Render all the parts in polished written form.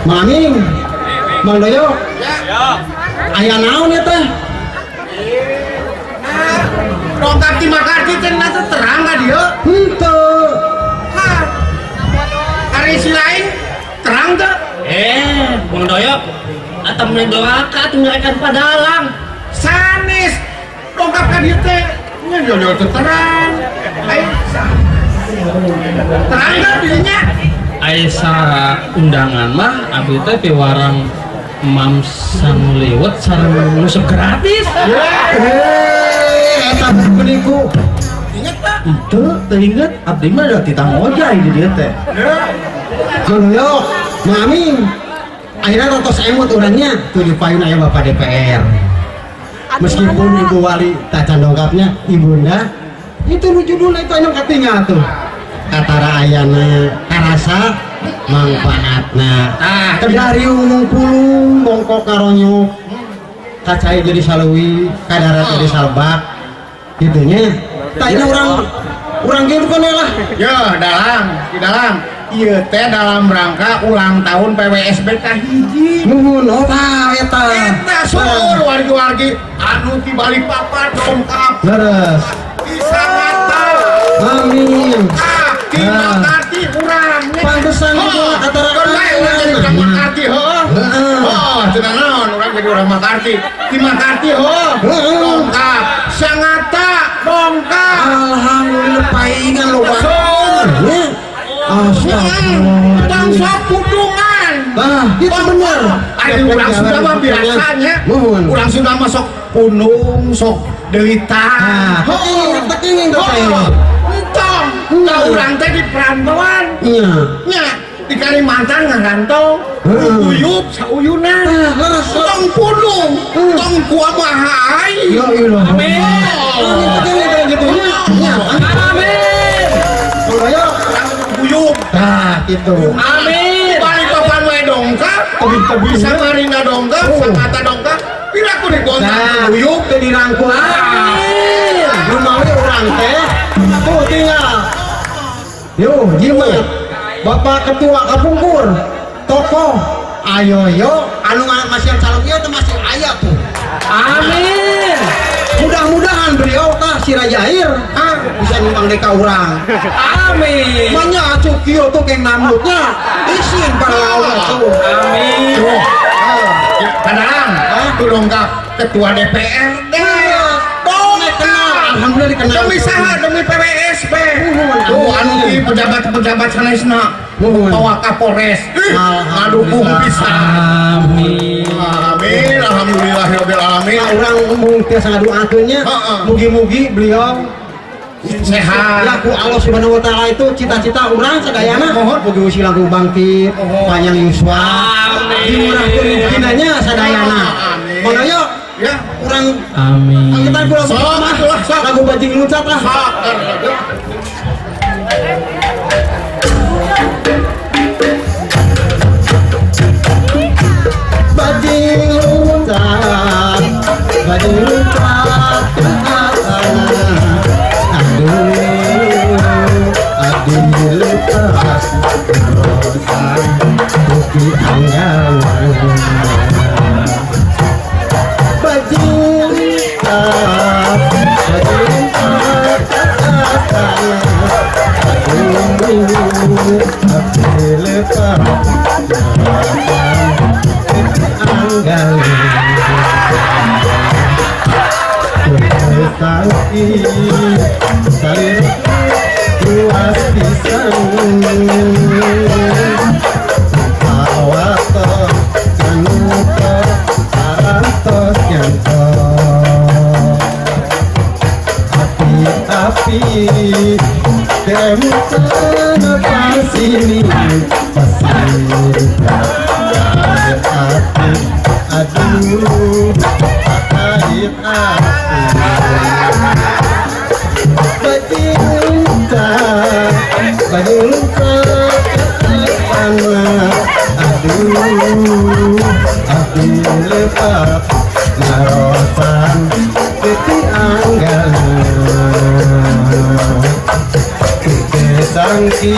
Maming, Mang Doyo, aya naon ya teh? Dongkap di Makarti teh na teh terang ka dieu? Henteu. Hah. Ari si lain terang teu? Eh, Bang Doyok, atau meni doraka atau ngerekan padalang. Sanes. Dongkap ka dieu teh nya yo teu terang. Ayo. Terang teu dirinya? Aisyah undangan mah abdi teh piwarang mam sanguliwet sareng ngusep gratis. Eh, eta beniku. Inget teu? Henteu, teu inget. Abdi mah da titah ngojay di dieu teh. Mang Doyo, Maming. Akhirnya tos emut urangnya tuh di payun aya Bapak DPR. Meskipun Ibu Wali tacan dongkapnya, Ibunda itu nu judulna itu anu katingal tuh. Katara ayana karasa manfaatna. Ah, Kedari mungpulung bongkok karonyok kacai jadi saleuwi, kadarat jadi salbak gitu nya. Tah ini urang urang gitu kan lah. Ya, dalang, di dalang. Ieu teh dalam rangka ulang tahun PWSB kahiji. Nuhun, oh tah eta. Eta seueur wargi-wargi anu ti Balikpapan dongkap. Leres. Di Sangatta. Amin. Ah, di Ah. Makarti urang. Pantesan Oh, itu kata kan bae urang jadi urang Makarti heuh. Heeh. Oh, cenah naon urang jadi urang Makarti. Di Makarti heuh. Heeh. Dongkap. Sangatta dongkap. Alhamdulillah paingan loba. Seueur. Ya. Astagfirullah. Bangsa pundungan. Bah, itu bener. Ari urang Sunda mah biasanya. Nuhun. Urang Sunda mah sok pundung, sok deulita. Ah, tekingin, tekingin teh. Entong, da urang teh di perantauan. Iya. Nya, di Kalimantan ngarantau, Heeh. guyub sauyunan. Ah, leres. Tong pundung, tong kuamaha aing. Ya ilah. Amin. Amin tekingin teh gitu nya. Nya. Amin. Ayo. Urang guyub. Nah, gitu. Amin. Balikpapan we dongkap, Tebing-tebing. Samarinda dongkap, Oh. Sangatta dongkap, piraku digontrang Nah, guyub. teu dirangkul. Amin. Nu mawi urang teh tuh tinggal. Yo, jimat. Bapak Ketua Kapungkur, tokoh, ayo yo, anu masih yang calon ieu teh masih aya tuh. Amin. Mudah-mudahan beliau tah si Raja Air ah, bisa nyumbang deka urang. Amin. Manya atuh kieu tuh keng namutnya. Isin para Allah tuh. Amin. Tuh, ya, kadang tuh dongkap ketua DPRD. Dong, alhamdulillah dikenal. Demi saha? Demi PWSB. Nuhun. Tuh anu di pejabat-pejabat sanesna. Nuhun. Bawa Kapolres. Ih, ngadukung bisa. Amin. Amin. Alhamdulillahirabbil alamin. Nah, urang embung tiasa ngadoakeun nya. Heeh. Mugi-mugi beliau Sehat. ya ku Allah Subhanahu wa taala itu cita-cita urang sadayana Mohon. mugi usi langkung bangkit, Mohon. panjang yuswa, Amin. dimurahkeun rezekinanya sadayana. Amin. Mangga yuk Ya. urang Amin. angkitan kula Sok, mah atuh, sok. lagu bajing luncat lah. Sok. Bajing luncat, bajing luncat ke tanah. Aduh, aduh lepas rosa bukti anggawan. Bajing luncat, bajing luncat ke tanah. Aduh, aduh lepas rosa anggawan. Tangki salir luas pisan awato kanuto sarantos nyanto api-api demutan pasini pasir api aduh pahit api. Lepat narosan titi anggana Tete sangki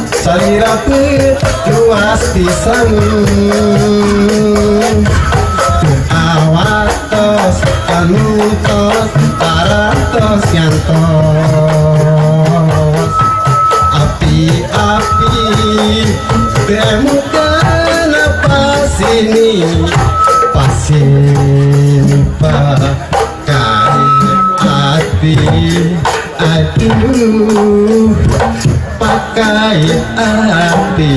salira luas pisan awatos kanutos parantos ngantos api-api temukan pasini pasini pakai api aduh pakai api.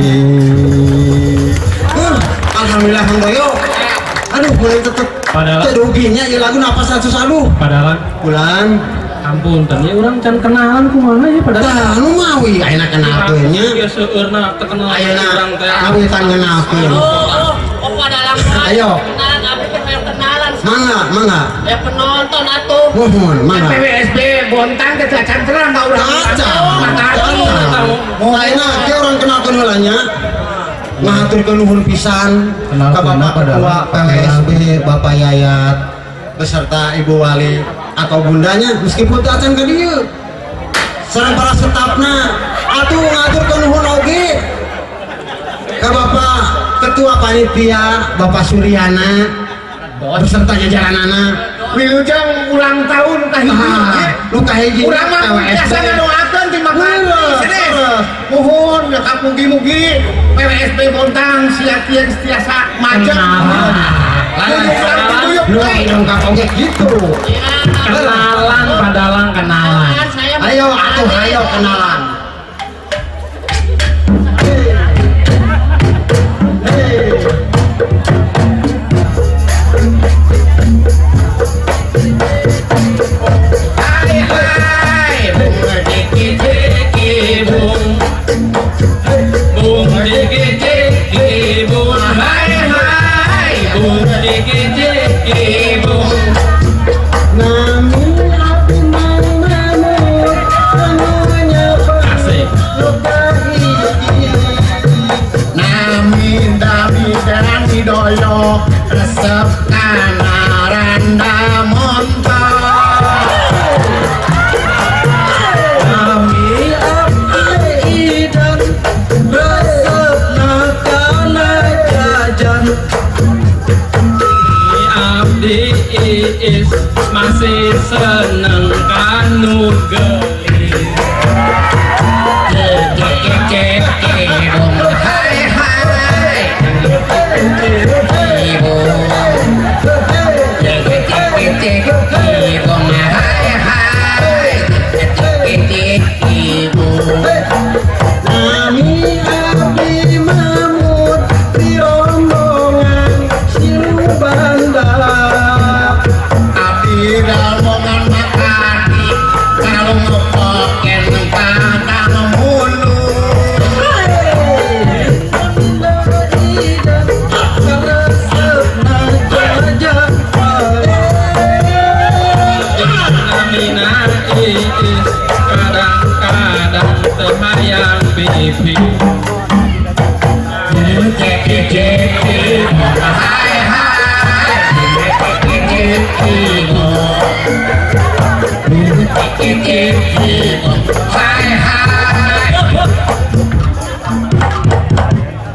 Alhamdulillah Mang Doyo, aduh mulai tetep Padahal- ruginya ya lagu napas satu aduh Padahal bulan ampun tanya orang can kenalan kumaha ya padahal. Tah, nu mawi ayeuna kenalkeun nya. Ya seueurna terkenal Ayeuna urang teh. kawitan ngenalkeun. Oh, oh, padalang. Ayo. Kenalan abdi teh hayang kenalan. Mangga, mangga. Ya penonton atuh. Mohon, mangga. PWSB Bontang teh acan terang ka urang. Acan. Acan. Ayeuna ge urang kenalkeun heula nya. Ngahaturkeun nuhun pisan ka Bapak Ketua PWSB, Bapak Yayat beserta Ibu Wali atau bundanya meskipun teu acan ka dieu. Sareng para stafna atuh ngahaturkeun nuhun oge ka Bapak Ketua Panitia Bapak Suryana beserta jajaranana. Wilujeng ulang tahun kahiji. Ah, nu kahiji Urang mah biasa ngadoakeun ti makan. Bener. Muhun ya ka mugi-mugi PWSB Bontang sia-sia tiasa majeng. Lu lengkap oge gitu. Kenalan padalang kenalan. Ayo atuh ayo kenalan. Hey. Hai hai bung diki diki bung. Bung diki diki bung Hai hai bung diki diki bung. Nami abdi Mang Mamut anu nyapa Asik. nu kahiji. Nami dami dani doyo resep kana randa montor. Nami abdi Idan resepna kana jajan. Abdi Iis masih seneng kanu geulis. Cek bung hai hai ibu cek cek bung hai hai cek ibu. Nami abdi Mamut di rombongan Silu Banda. Abdi rombongan makati kalau ngepoken patang mulu. Amina Iis kadang-kadang teu hayang pipi. Cek cek hai hai cek ibu cek cek hai hai.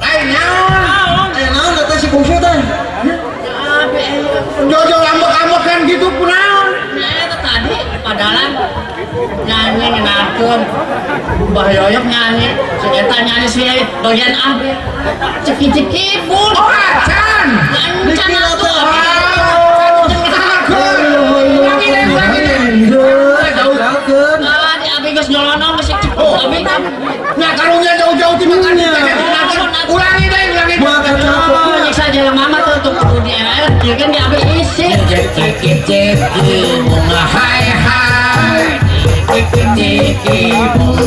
Ai naon? Eh, naon eta si bungsu teh? Jojo ambek-ambekan gitu kunaon? Nah, tadi padalang nyanyi ngenalkeun Mbah Yoyok nyanyi, si eta nyanyi si bagian abdi. Ceki-ceki bun. Oh, acan. Lancan atuh. Ulangi deh, ulangi deh. Kenalkeun. Ah, di abdi geus nyolonong geus cek abdi. Nah, karunya jauh-jauh ti makan. Ulangi deh, ulangi. Buat apa? Nyiksa jelema mah tuh tuh di RR, ieu kan di abdi isi. Cek cek cek bunga hai hai. Cek cek bung.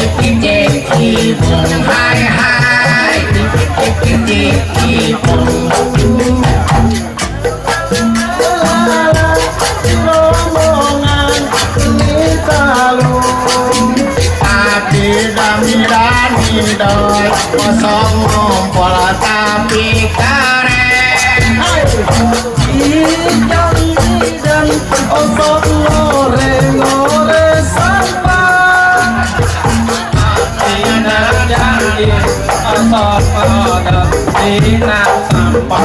Cek cek bung hai hai. Cek cek bung. Rombongan ini talung. Tapi dami dani doi kosong ngompol tapi Tareng. Ikan dan osok ngore-ngore sampah. Osok dina sampah.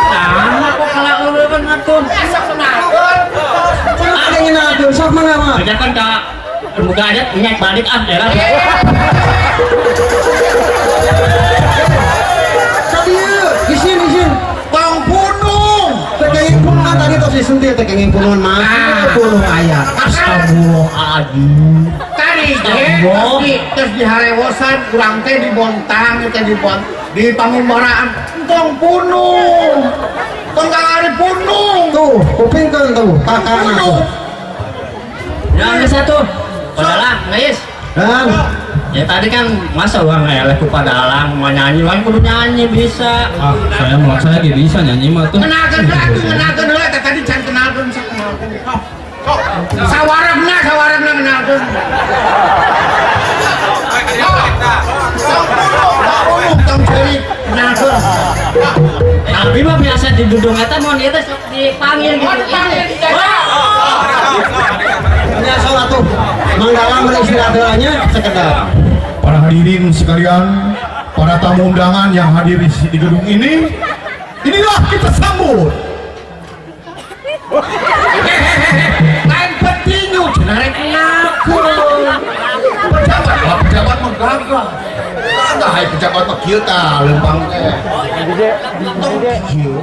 Nah, kok kalah eueuh atuh. Sok ada yang ngenakeun, sok mangga mah. Beda kan ka muka aja nyek balik ah daerah. Ka dieu, isin isin. Tong punung. Teh kenging punungan tadi tos disentil teh kenging punungan mah. Punung aya. Astagfirullahaladzim. Tadi ge terus di harewosan urang teh di Bontang teh di Bon di Pangumbaraan tong punung. Tong kangari punung. Tuh, kupingkeun tuh, takarna tuh. Ya geus atuh. Padalang, geus. Dan Ya tadi kan masa urang eleh ku padalang mau nyanyi, urang kudu nyanyi bisa. Ah, saya mah saya ge bisa nyanyi mah tuh. Kenalkeun heula atuh, kenalkeun heula teh tadi can kenalkeun sok kenalkeun. Sok. Sok. Sawarehna sawarehna kenalkeun. Tong punung, tong punung, tong ceurik kenalkeun. Tapi mah biasa di dudung eta mun ieu teh sok dipanggil gitu. Oh, dipanggil, dijaga. Nya sok atuh. Mang Dalang beristirahat heula nya sekedap. Para hadirin sekalian, para tamu undangan yang hadir di gedung ini, inilah kita sambut. Lain petinju cenah rek kenalkeun. Pejabat, ah, pejabat mah gagah. Gagah, hai pejabat mah kieu tah leumpang teh. Tong kieu.